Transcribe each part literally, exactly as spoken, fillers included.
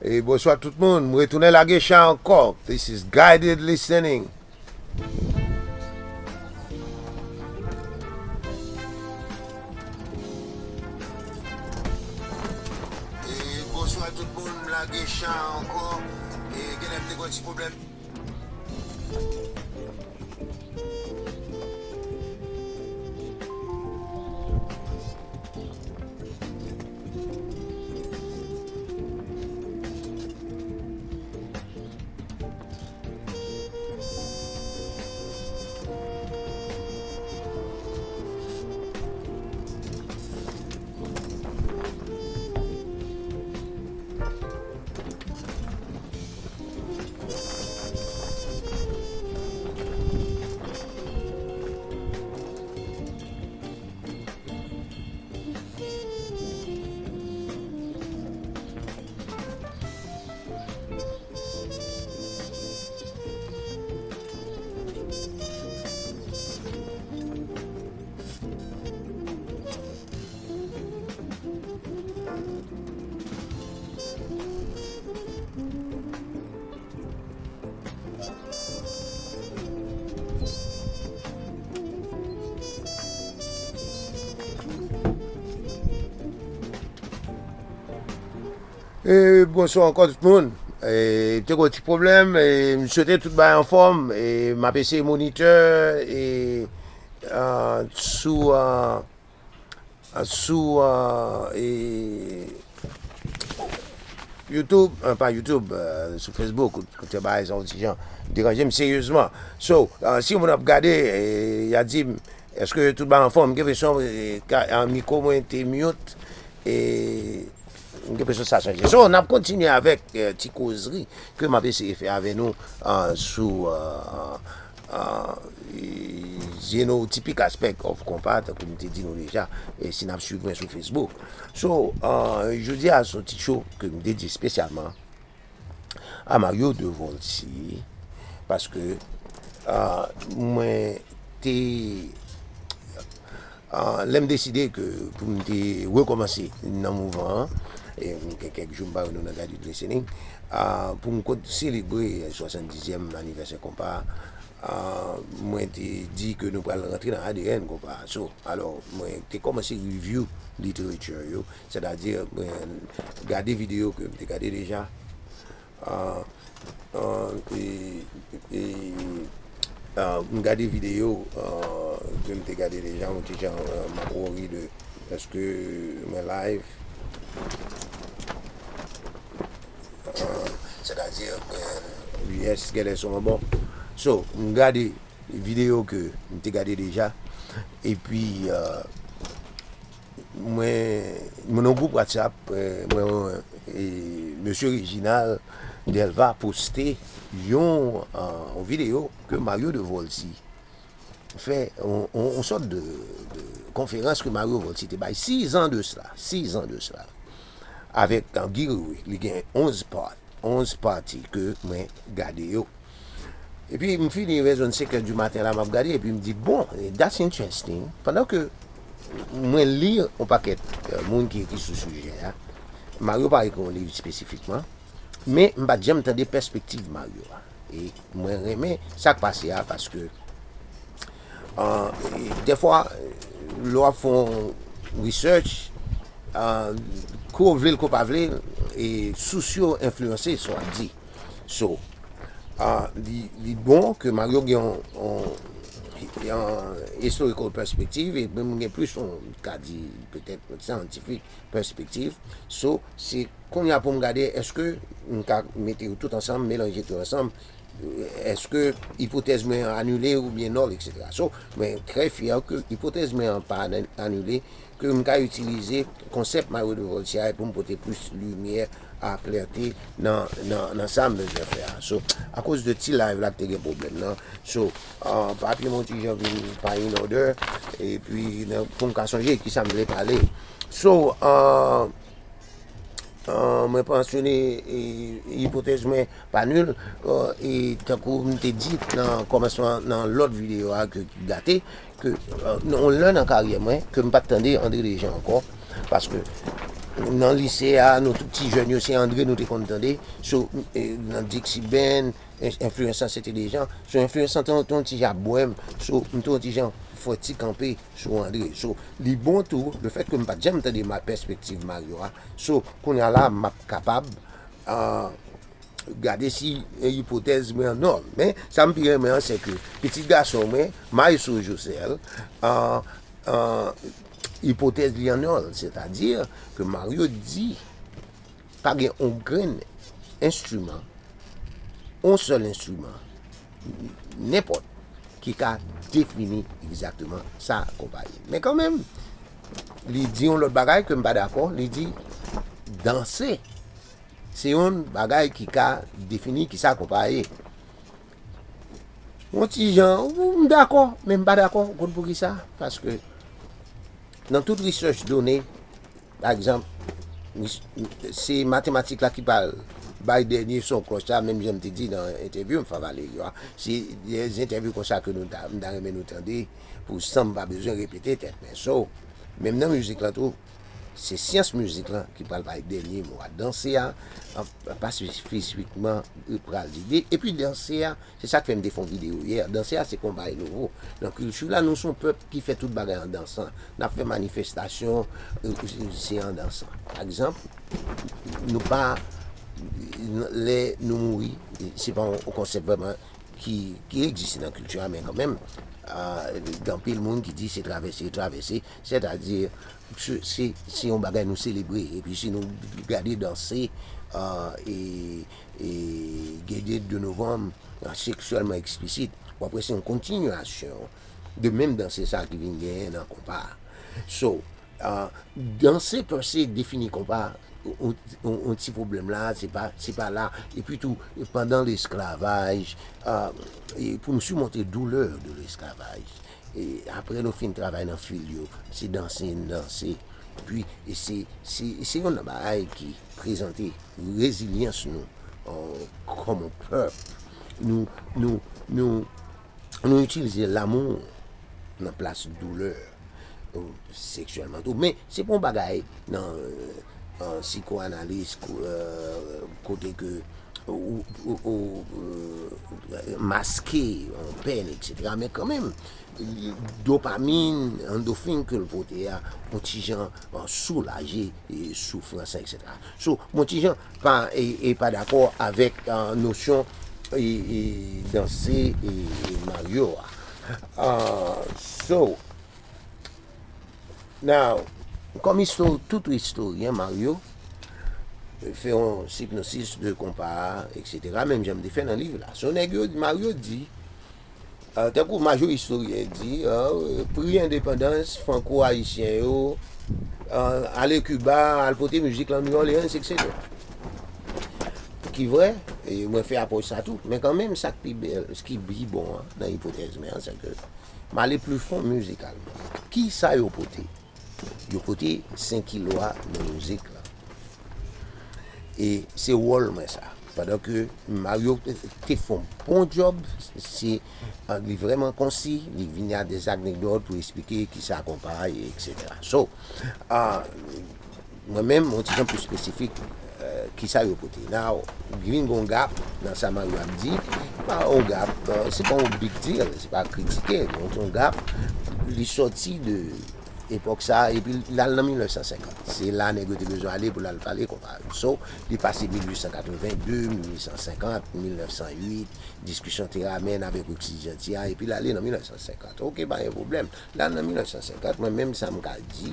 E bonswa tout moun, m retounen lage chay ankò. This is Guided Listening. E bonswa tout moun, m lage chay ankò. E genlè m te gen yon ti pwoblèm. E, bonswa ankò tout moun. E, te gen yon ti pwoblèm, e, m swete tout bagay anfòm, e, m ap eseye monitè, e, a, sou, a, sou, a, e, YouTube, a, pa YouTube, a, sou Facebook, kote bagay sa yon ti jan deranje m seryezman. So, a, si yon moun ap gade, e, y a di m, èske tout bagay anfòm? M gen enpresyon, e, ka, a, mikwo mwen te mute, e, m gen enpresyon sa chanje. So, n ap kontinye avèk, e, ti kozri ke m ap eseye fè avè nou, a, sou, a, a, e, you know, tipik aspect of konpa, tankou m te di nou deja, e, si n ap swiv mwen sou Facebook. So, a, jodi a, se yon ti show ke m dedye espesyalman a Mario de Volcy, paske, a, mwen te, a, lè m deside ke pou m te rekòmanse nan mouvman an, e m gen kèk jou m pa wè nou nan Guided Listening, a, pou m konn selebre swasanndizyèm anivèsè konpa, a, mwen te di ke nou pral rantre nan A D N konpa. So, alò, mwen te kòmanse review literature yo, sètadi, mwen gade videyo ke m te gade deja, a, a, e, e, a, m gade videyo, a, ke m te gade deja, yon ti jan, a, m ap wori de èske mwen live. A, sètadi, e, yes, genlè son an bon. So, m gade videyo ke m te gade deja. Epi, a, mwen, mwen nan gwoup WhatsApp, e, mwen, e, mesye Reginald Delva poste yon, a, yon videyo ke Mario de Volcy fè, yon, yon, yon sòt de, de konferans ke Mario Volcy te bay sis an de sila, sis an de sila, avèk, a, Guy Riri. Li gen onz part, onz pati ke mwen gade yo. Epi m fini, rezon senkè di maten la, m ap gade, epi m di, bon, that's interesting. Pandan ke mwen li yon pakèt, e, moun ki ekri sou sijè a, Mario pa ekri yon liv espesifikman, men m pa t janm tande pèspektiv Mario a. E mwen renmen sa k pase a, paske, a, e, dèfwa, lè w ap fè yon research, a, ke w vle l, ke w pa vle l, e sous yo enfliyanse sa w ap di. So, a, li, li bon ke Mario gen yon, yon, yon historical perspective, e menm gen plis yon, m ka di, petèt, yon scientific perspective. So, se kounye a pou m gade, èske m ka mete yo tout ansanm, melanje tout ansanm, èske ipotèz mwen an anile oubyen nòl, etsetera. So, mwen trè fyè ke ipotèz mwen an pa anile, ke m ka itilize konsèp Mario de Volcy a pou m pote plis limyè a klète nan, nan, nan sa m bezwen fè a. So, akoz de ti live la ki te gen pwoblèm nan. So, a, papye m yon ti jan vin pa in order, epi nan, pou m ka sonje kisa m vle pale. So, a, a, mwen mansyone, e, ipotèz mwen pa nil, e, e tankou m te di nan kòmansman, nan lòt videyo a ke, ki date, ke, e, yon lè nan karyè mwen, ke m pa t tande André Dejean ankò, paske nan lise a, nou tout ti jèn yo, se Andre nou te konn tande. So, eh, nan Dixie Band, en- enfliyans lan se te Dejan. So, enfliyans lan te yon- te yon ti jan bwè m. So, m te yon ti jan fè ti kanpe sou Andre. So, li bon tou, le fèt ke m pa t janm tande ma pèspektiv Mario a. So, kounye a la, m ap kapab, ah, gade si, eh, ipotèz mwen an nòl. Men, sa m pi renmen an, se ke pitit gason mwen, Maestro Josèl, ah, ah, ipotèz li an nòl. Sètadi ke Mario di, pa gen yon grenn enstriman, yon sèl enstriman, nenpòt, ki ka defini egzakteman sa konpa ye. Men kanmenm, li di yon lòt bagay ke m pa dakò, li di danse. Se yon bagay ki ka defini ki sa konpa ye. Yon ti jan, ou- m dakò, men m pa dakò, ou konn poukisa? Paske nan tout research done, pa egzanp, se matematik la ki pral bay dènye son klòch la, menm jan m te di nan entèvyou m fè Valerio a. Se de entèvyou konsa ke nou ta, m ta renmen nou tande pou san m pa bezwen repete tèt mwen. So, menm nan mizik lan tou, se syans mizik lan ki pral bay dènye mo a. Danse a, an- pa espesifikman, pral di. Epi danse a, se sa k fè m te fè yon videyo yè. Danse a se konpa e nouvo. Nan kilti la, nou se yon pèp ki fè tout bagay an dansan. N ap fè manifestasyon, eh, se an dansan. Pa egzanp, nou pa, lè nou mouri, se pa yon konsèp vrèman ki, ki egziste nan kilti a, men kanmenm, ah, gen anpil moun ki di se travèse, travèse, sètadi, se, se, se yon bagay nou selebre. Epi si nou gade danse, ah, e, e Gede de Novanm, ah, seksyèlman eksplisit, w ap wè se yon kontinyasyon de menm danse sa ki vin genyen nan konpa a. So, ah, danse pèse defini konpa, yon, yon, yon ti pwoblèm la, se pa, se pa la. Epi tou, pandan lesklavaj, ah, e pou nou simonte doulè de lesklavaj, e apre nou fin travay nan fil yo, se danse n danse. Epi, e se, se, se youn nan bagay ki prezante rezilyans nou, euh, kòm yon pèp. Nou, nou, nou, nou itilize lanmou nan plas doulè, euh, seksyèlman tou. Men, se pa yon bagay nan, euh, sikoanaliz, ko-, euh, kote ke ou, ou, ou, euh, maske yon pèn, et cetera. Men kanmenm, dopamin, andofen ke l pote a, yon ti jan, euh, soulaje, e, soufrans, et cetera. So, yon ti jan pa, e, e pa dakò avèk, euh, nosyon, e, e, danse, e, e Mario a. Euh, so, now, kòm isto-, tout istoryen, Mario fè yon sipnosis de konpa a, et cetera, menm jan m te fè nan liv la. So, nèg yo, Mario di, euh, tankou majò istoryen di, euh, pri endepandans franko-ayisyen yo, euh, ale Kiba, al pote mizik lan New Orleans, et cetera. Ki vrè, e mwen fè apwòch sa tou. Men kanmenm, sa k pi bèl, sa ki pi bon an, nan ipotèz mwen an, se ke m ale pli fon mizikalman. Ki sa yo pote? Yo pote senk kilo a nan mizik lan. E se wòl mwen sa. Pandan ke Mario te fè yon bon djòb, se, li vrèman konsi, li vini a de anekdòt pou eksplike ki sa konpa ye, et cetera. So, ah, mwen menm, yon ti jan pli espesifik, euh, ki sa yo pote. Now, vin gon gap nan sa Mario ap di, pa yon gap, euh, se pa yon big deal, se pa kritike, yon, yon gap, li sòti de epòk sa, epi l al nan mil nèf san senkant. Se la nèg yo te bezwen ale pou l al pale konpa. So, li pase mil uit san katreven de, mil uit san senkant, mil nèf san uit, diskisyon te ramèn avèk Oksijanti a, epi l ale nan mil nèf san senkant. Oke, pa gen pwoblèm. L al nan mil nèf san senkant, mwen menm sa m ka di,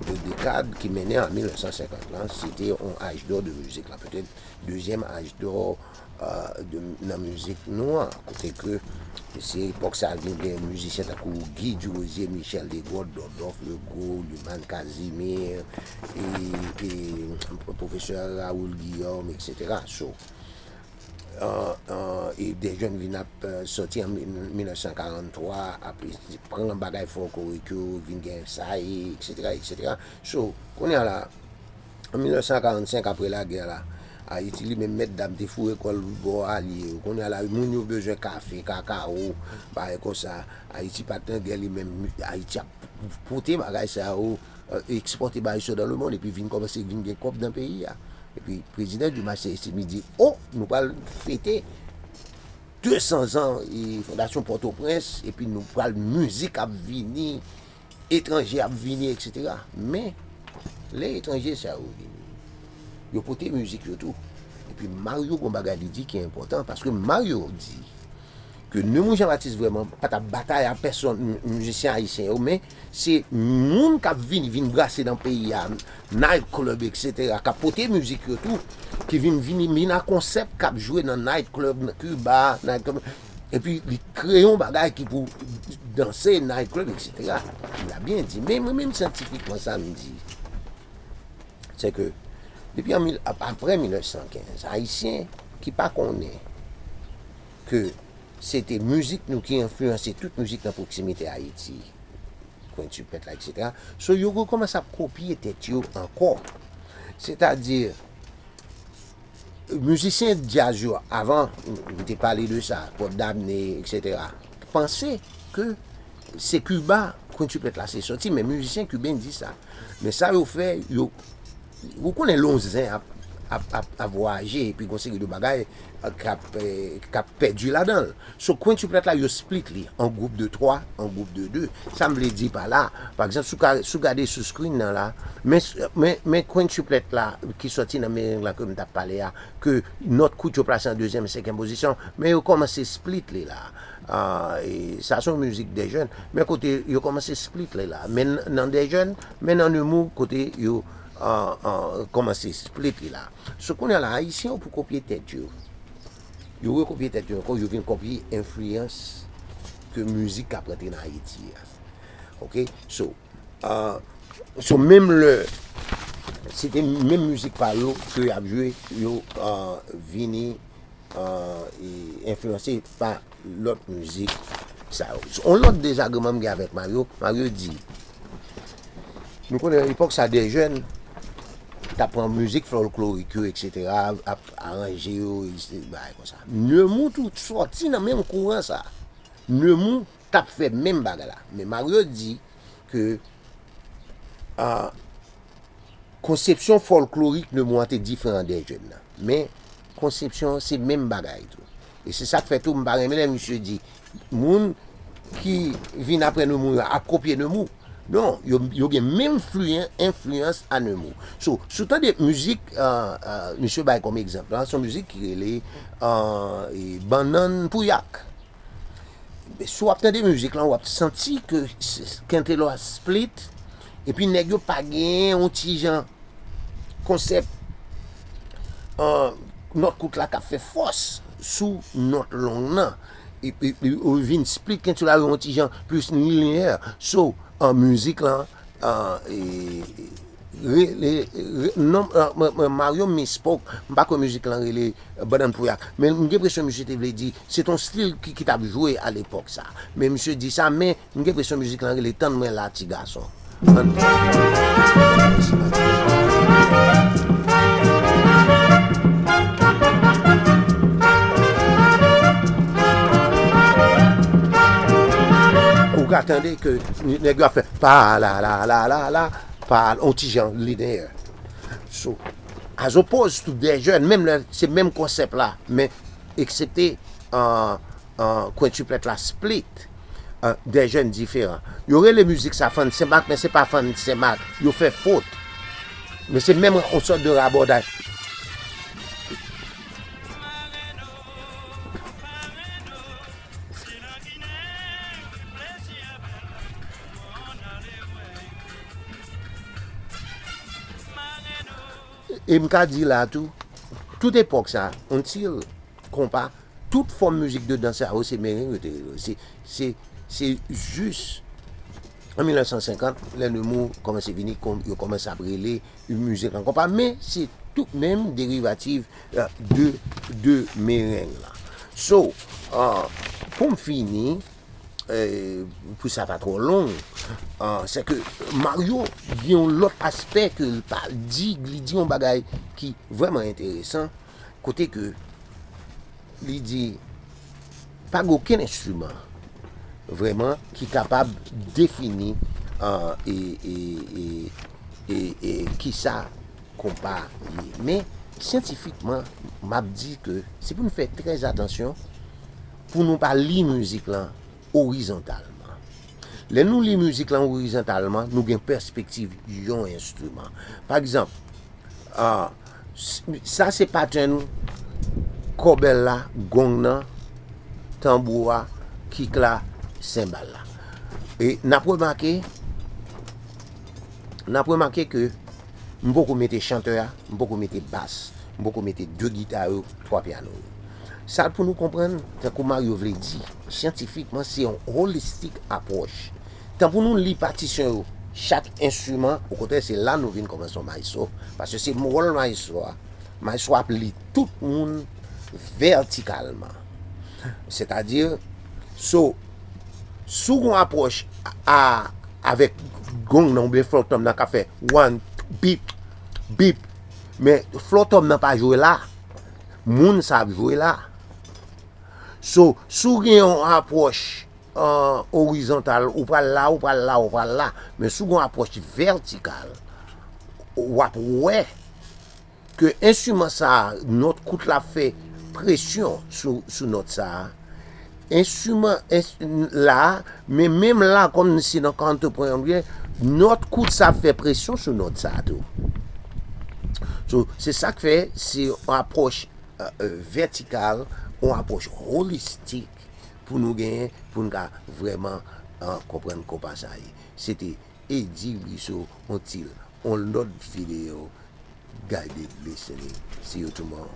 de dekad ki mennen an mil nèf san senkant lan, se te yon aj dò de mizik la, petèt dezyèm aj dò, euh, de, nan mizik nou an, kote ke se epòk sa a vin gen mizisyen tankou Guy Durosier, Michel Desgrottes, Dòdòf Legro, Luman Casimir, e, e pwofesè Raoul Guillaume, et cetera. So, euh, euh, e de jèn vin ap, euh, sòti an mil nèf san karant twa, ap pran bagay fòlklorik yo, vin gen sa e, et cetera, et cetera. So, kounye a la, an mil nèf san karannsenk, apre lagè la, Ayiti li menm, mèt dam te foure kò l bò alye yo. Kounye a la, moun yo bezwen kafe, kakawo, bagay konsa. Ayiti pa t nan gè li menm, Ayiti ap pote bagay sa yo euh, ekspòte bagay sa dans le monde, epi vin kòmanse vin gen kòb nan peyi a. Epi prezidan Dumas Saint-Estime di, o, nou pral fete de san zan e Fondasyon Pòtoprens, epi nou pral mizik ap vini, etranje ap vini, etsetera. Men, lè etranje sa yo vini, yo pote mizik yo tou. Epi Mario gon bagay li di ki enpòtan, paske Mario di ke Nemours Jean Baptiste vrèman pa t ap batay ak pèsonn, mi- mizisyen ayisyen yo, men se moun k ap vini, vin brase nan peyi a, night club, etsetera, k ap pote mizik yo tou, ki vin, vin, vin a konsèp k ap jwe nan night club, nan Cuba, night club, epi li kreye yon bagay ki pou danse, night club, etsetera. Li a byen di, men mwen menm syantifikman sa m di, se ke depi an mil, ap- apre mil nèf san kenz, Ayisyen ki pa konnen ke se te mizik nou ki enfliyanse tout mizik nan pwoksimite Ayiti, Quintuplets la, etsetera. So, yo rekòmanse ap kopye tèt yo ankò. Sètadi, mizisyen djaz yo, avan, m te pale de sa, Pop Damné, etsetera, panse ke se Kiba, Quintuplets la se sòti, men mizisyen kiben di sa. Men sa yo fè, yo, ou konnen lè yon zen ap, ap, ap, ap vwayaje, epi gon seri de bagay, eh, k ap, eh, k ap pèdi ladan l. So, Quintuplets la, yo split li an gwoup de twa, an gwoup de de. Sa m vle di pa la, pa egzanp, si w ka, si w gade sou screen nan la, men, men, men Quintuplets la, ki sòti nan mereng la ke m t ap pale a, ke nòt kout yo plase an dezyèm e senkyèm pozisyon, men yo kòmanse split li la. Ah, e sa se yon mizik dè jèn, men kote yo kòmanse split li la. Men nan dè jèn, men nan Nemours, kote yo, ah, ah, kòmanse split li la. So, kounye a la, Ayisyen yo pou kopye tèt yo. Yo rekopye tèt yo ankò, yo vin kopye enfliyans ke mizik k ap rantre nan Ayiti a. Oke? So, ah, so menm lè, se te menm mizik pa yo ke y ap jwe, yo, ah, vini, ah, e enfliyanse pa lòt mizik sa yo. So, yon lòt dezagreman m gen avèk Mario, Mario di, nou konnen epòk sa dè jèn t ap pran mizik fòlklorik yo, etsetera, ap aranje yo, bagay konsa. Nemours tou sòti nan menm kouran sa. Nemours t ap fè menm bagay la. Men Mario di ke, ah, konsepsyon fòlklorik Nemours an te diferan dè jèn nan. Men, konsepsyon an se menm bagay tou. E se sa k fè tou m pa renmen lè misye di, moun ki vin apre Nemours yo ap kopye Nemours. Non, yo, yo gen menm fliyan, enfliyans a Nemours. So, si w tande mizik, ah, ah, misye bay kòm egzanp la, se yon mizik ki rele, ah, e, Bannann Pouyak. Si w ap tande mizik lan, w ap santi ke s- Kentelò a split, epi nèg yo pa genyen yon ti jan konsèp, ah, nòt kout la k ap fè fòs sou nòt long nan. E, e, e, ou vin split Kentelò a yon ti jan plis linyè. So, an mizik lan, ah, e, re- le- re- non, ah, mwen- mwen- Mario misspoke. M pa kwè mizik lan rele Bannann Pouyak. Men m gen enpresyon misye te vle di, se t on stil ki, ki t ap jwe alepòk sa. Men misye di sa, men m gen enpresyon mizik lan rele Tann mwen la ti gason. Ann. Ou ka tande ke nèg yo ap fè pa la la la la la, pa on ti jan linear. So, as opposed to dè jèn, menm lè se menm konsèp la, men eksepte, ah, ah, Quintuplets la split, ah, dè jèn diferan. Yo rele mizik sa Fann Senmak, men se pa Fann Senmak. Yo fè fot. Men se menm yon sòt de rabòday. E m ka di la tou, tout epòk sa, until konpa, tout fòm mizik de dans sa yo, se mereng yo te rele yo. Se, se, se jis an mil nèf san senkant, lè Nemours kòmanse vini, kon- yo kòmanse ap rele mizik lan konpa, men se tout menm derivativ, eh, de, de mereng la. So, ah, pou m fini, eh, pou sa pa twò long, ah, se ke Mario gen yon lòt aspè ke l pa di, li di yon bagay ki vrèman enteresan, kote ke li di, pa gen okenn enstriman vrèman ki kapab defini an, e, e, e, e, e kisa konpa ye. Men, syantifikman, m ap di ke se pou n fè trè atansyon pou nou pa li mizik lan orizontalman. Lè nou li mizik lan orizontalman, nou gen pèspektiv yon enstriman. Pa egzanp, ah, s- sa se pattern kòbèl la, gong nan, tanbou a, kik la, senbal la. E n ap remake, n ap remake ke m poko mete chantè a, m poko mete bas, m poko mete de gita yo, twa pyano yo. Sa pou nou konprann, tankou Mario vle di, syantifikman, se yon holistic approach. Tan pou nou li patisyon yo, chak enstriman, okontrè, se la nou vin kòmanse yon maestro, paske se wòl maestro a. Maestro ap li tout moun vètikalman. Sètadi, so, si w gen yon apwòch a, avèk gong nan oubyen flòtòm nan k ap fè one, bip, bip, men flòtòm nan pa jwe la, moun sa ap jwe la. So, si w gen yon apwòch, ah, orizontal, ou pral la, ou pral la, ou pral la. Men si w gen yon apwòch vètikal, w ap wè ke enstriman sa a, nòt kout la ap fè presyon sou, sou nòt sa a. Enstriman ens- la, men menm la, kòm si nan counterpoint, nòt kout sa ap fè presyon sou nòt sa a tou. So, se sa k fè, se yon apwòch, euh, euh, vètikal, yon apwòch holistik pou nou genyen, pou n ka vrèman, euh, konprann konpa sa ye. Se te Eddy Brissot, on til, on lòt videyo, Guided Listening. See you tomorrow.